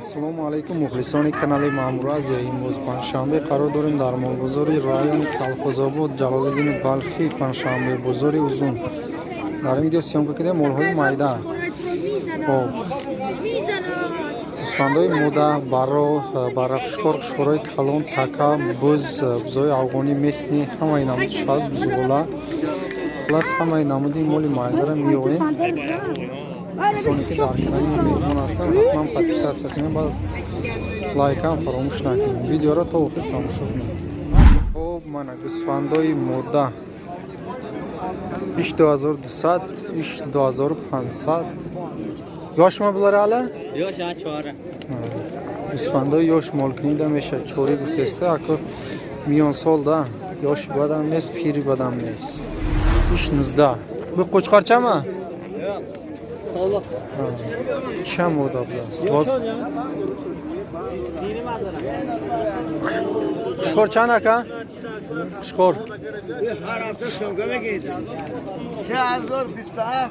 Ассалому алайкум, мухлисони канали Маъмур Азия. Имрӯз панҷшанбе, қарор дорем дар молбозори райони Калхозобод, Ҷалолиддини Балхӣ, панҷшанбе бозори Узун. Дар ин видео съёмка кардем молҳои майда. Хоб, гӯсфандои мода, барро, баррақушхор, қушхорҳои калон, така, буз, бузои афғонӣ, местный, ҳамаи намуди шаст, бузғола, хуллас, ҳамаи намуди моли майдаро меёвем. Касоне ки дар канали мо меҳмон ҳастанд, ҳатман подписаться кунед, баъд лайкам фаромӯш накунед, видеоро то охир тамошо кунед. Хоб, мана гӯсфандои мода: иш 2200, иш 2500. Ёшма булар ала? Ёш чора. Гӯсфандои ёш молкунида мешавад. Чорӣ гуфтеста, ако миёнсол да, ёши бадам нест, пири бадам нест. Иш 19. Бу қӯчқорчама? Солиқ. Чанд мода будааст? Боз Дини надорам. Қушқор чанд, ака? Қушқор? هر هفته شما بگید 3027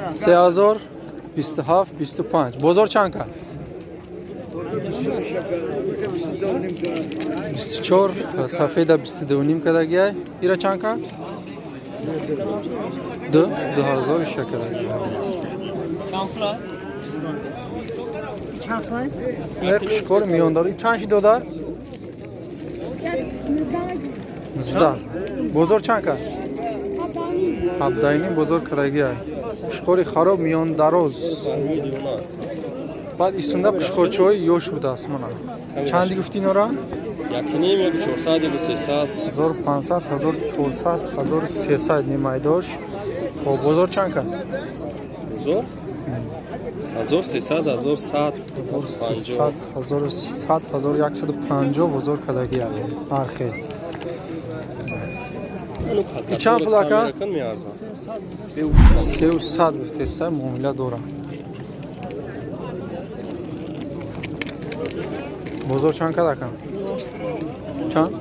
25. 3027 25. Бозор чанд кард? 24, сафеда 22,5 кардагиай. Ира чанд кард? Ду 2000 иша кардагиай. Чанд пул? Э, қушқор миёндор чанд ши, додар? 19. Бозор чанд кард? 17,5 бозор кардагиай. Қушқори хароб, миёндароз. Баъд исунда қушқорчаҳои ёш будааст. Мана, чанди гуфти инора? Якним, як чорсад, як сесад. 1500, 1400, 1300 нимайдош. Хоб, бозор чанд кард? Бозор 1300, 1100. 1300, 1100, 1150 бозор кардагиай ҳар хел. И чанд пул, ака? Меарзам. 300 гуфтеста, муомила дорам. Бозор чанд кард, ака? Чанд?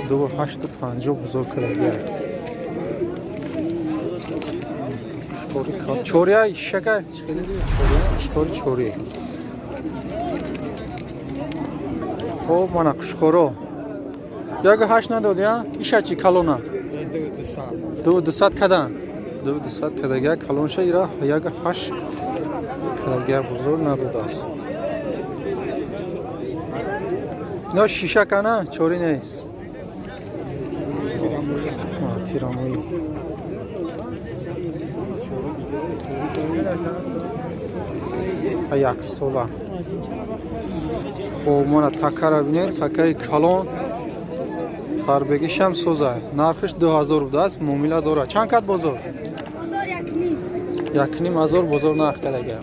2,850 бозор кардагиай. Чория ишака чория, қушқори чорӣ. Хоб, мана қушқоро 1,8 надод я. Иша чи, калона? 2,200 кадан, 2,200 кадагия калонша. Ира 1,8 кадагия, бузург надодааст. Ино шиша кана, чорӣ нест, тирамоӣ. Як сола. Хоб, мана такара бинед, такаи калон, фарбегишам соза. Нархиш 2000 будааст, муомила дорад. Чанд кад бозор? Бозор 1,5. 1,5 ҳазор бозор нарх кардага.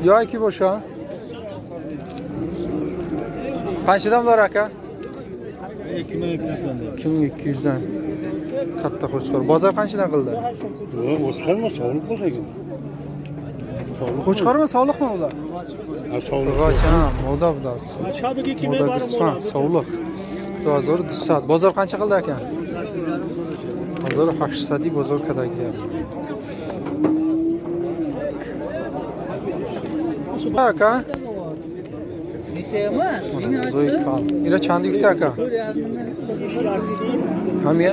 Ё ки боша, қанчадан булар, ака? 2200-дан katta qo'chqor. Bozor qanchadan qildi? Qo'chqormi, sog'liq bo'lsa. Qo'chqormi, sovliqmi ular? Sog'liq. Ha, moda budasi. Moda g'usfand, sovliq. 2200. Bozor qancha qildi, aka? 1800 bozor кардагия. Ака? Зои кал. Ира чанди гуфти, ака? Ҳамия?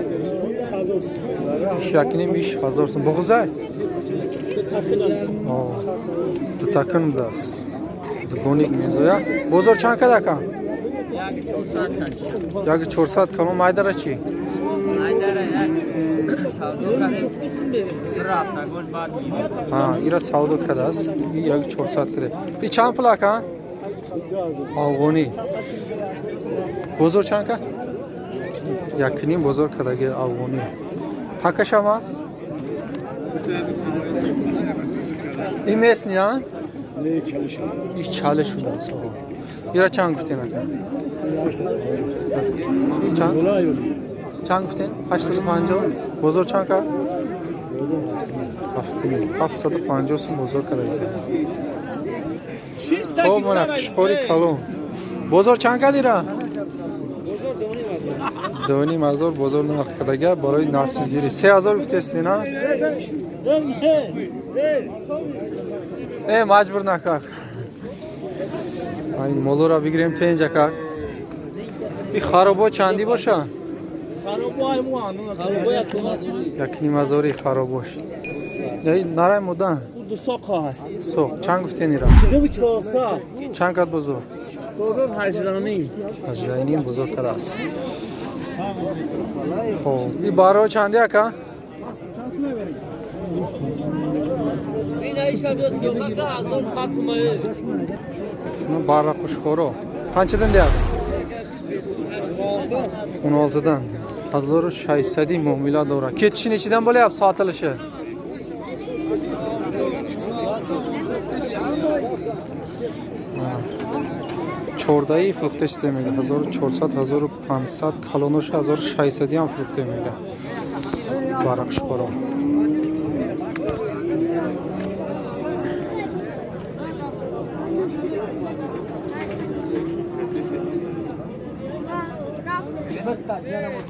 1,5, иш 1000 сум. Буғузай? Дутакин будааст. Дугоник мезоя. Бозор чанд кад, ака? 1,400. Калон майдара чӣ? Ира савдо кардааст. 1,400 када. И чанд пул, ака? Афғонӣ. Бозор чанд ка? 1,5 бозор кардаги афғонӣ. Такашам аст? Ин местный, а? Иш чалиш шудааст. Ира чанд гуфтем, ака? Чанд? Чанд гуфтем? 850. Бозор чанд кард? 7,5. 750 сум бозор кардаги. Хоб, мана қушқори калон. Бозор чанд кард ира? 2,5 ҳазор бозор нарх кардага барои наслгирӣ. 3 ҳазор гуфтести, на? Не, маҷбур накак. Ин молоро бигирем тенҷа как. И харобо чандӣ боша? 1,5 ҳазори харобош. Нарай мода? Соқ. Чанд гуфтенира? Чанд кад бозор? 18,5 бозор кардааст. Хоб, и баро чанди, ака? Барра қушхоро қанчадан деяпсиз? 16-дан. 1600 муомила дорад. Кетиши nechidan bo'lyapti, sotilishi? Чордаи фурӯхта шуда мега, 1400, 1500, калонош 1600 ҳам фурӯхта мега. Барақшхоро.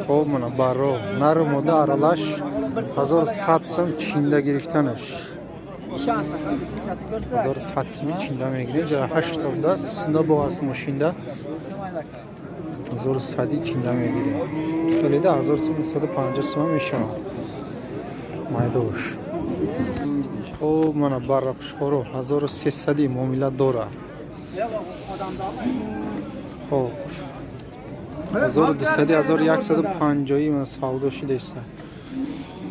Хоб, мана барро нару мода аралаш, 1100 сум чинда гирифтанаш. 1100 суми чинда мегирем. Ҷа ҳашта будааст, сунда бо аст мошинда. 1100 чинда мегирем. Хелида 1150 сума мешавад. Майдош. Хоб, мана барра пушхоро 1300 муомила дорад. Хоб, 1200, 1150 ман савдо шидаиста.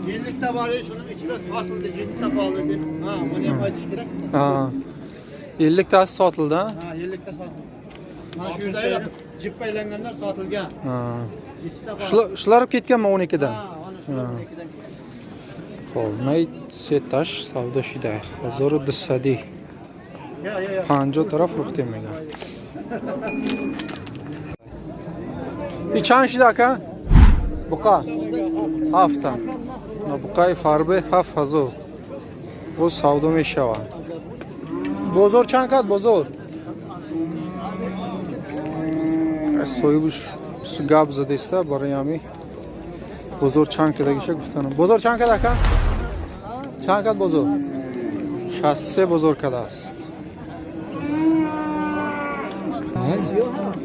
Birlikte var ya şunun içine satıldı, ciddi pahalı. Ha, bunu ham aytish kerak. 50 tasi sotildi, ha? Ha, 50 ta sotildi. Mana shu yerda jippa aylanganlar sotilgan. Ha. Yettita bor. Shular olib ketganmi 12-dan? Ha, ana shular 12-dan ketgan. Хоб, наи сеташ савдо шида. 1200. Yo, yo, yo. 50 тараф фурӯхтем мега. И чанд шида, ака? Буқа? Ҳафта. Буқаи фарбе 7000. Боз савдо мешавад. Бозор чанд кард бозор? Соҳибуш гап задеста, барои ҳами бозор чанд кардагиша гуфтанам. Бозор чанд кард, ака? Чанд кард бозор? 63 бозор кардааст.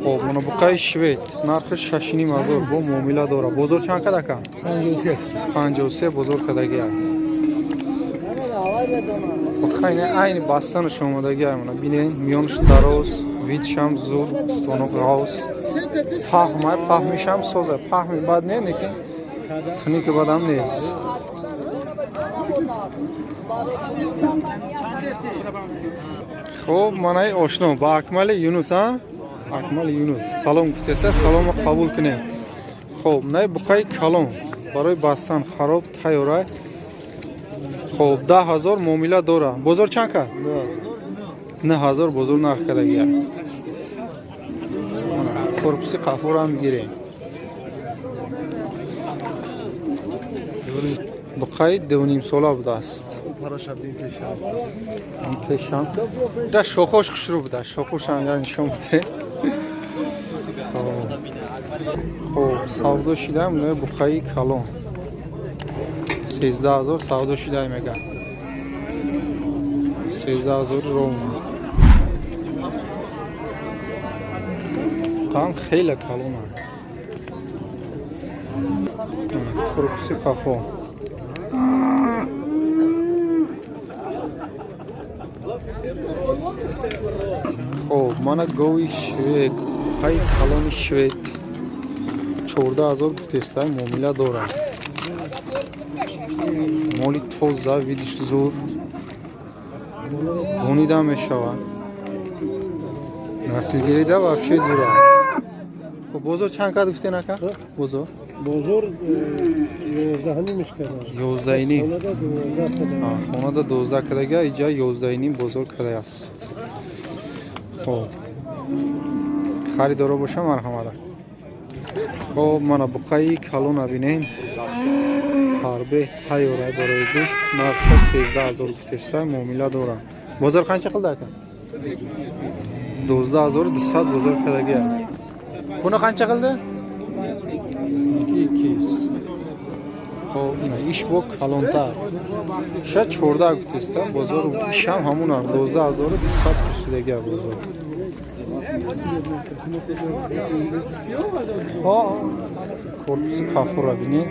Хоб, мана буқаи швед нархи 6,5 ҳазор бо муомила дорад. Бозор чанд кард, ака? 53 бозор кардагия. Буқаи айни бастанаш омадагия. Мана бинен, миёнаш дароз, вид шам зур, устонок ғавс, паҳма, паҳмишам соза, паҳми бад не, лекин туники бадам нест. Хоб, манаи ошно ба Акмали Юнус, а? Акмали Юнус салом гуфтеса, саломо қабул кунем. Хоб, наи буқаи калон барои бастан хароб тайёра. Хоб, 10 000 муомила дора. Бозор чанд кард? 9000 бозор нарх кардагия. Корпуси қафорам бигирем. Буқаи 2,5 сола будааст. Пешам да шохош хушрӯ буда, шохошам я нишон буде. Хоб, савдо шидаам буқаи калон 13 000 савдо шидай мега, 13 000 ровно. Там хеле калона. Корпуси қафо. Хоб, мана гови швед, пай калони швед, 14 000 гуфтестай, муомила дорад. Моли тоза, вид иш зур, бунида мешавад, наслгирида вообще зура. Хоб, бозор чанд кард гуфтен, ака, бозор? Бозор 11,5 кардам. 11,5. Хонада 12 кардам. Хонада 12 кардага, иҷа 11,5 бозор кардааст. Хоб, харидоро боша, марҳамада. Хоб, мана буқаи калона бинен, фарбе, тайёра барои гӯшт. Нарха 13 000 гуфтеса, муомила дорад. Бозор қанча қилди, ака? 12 200 бозор кардагия. Буна қанча қилди? Ки хоб, иш бо калонтар шояд 14 гуфтеста бозор, ишам ҳамун 12 200 пурсидагия бозор. Корпуси қафура бинед.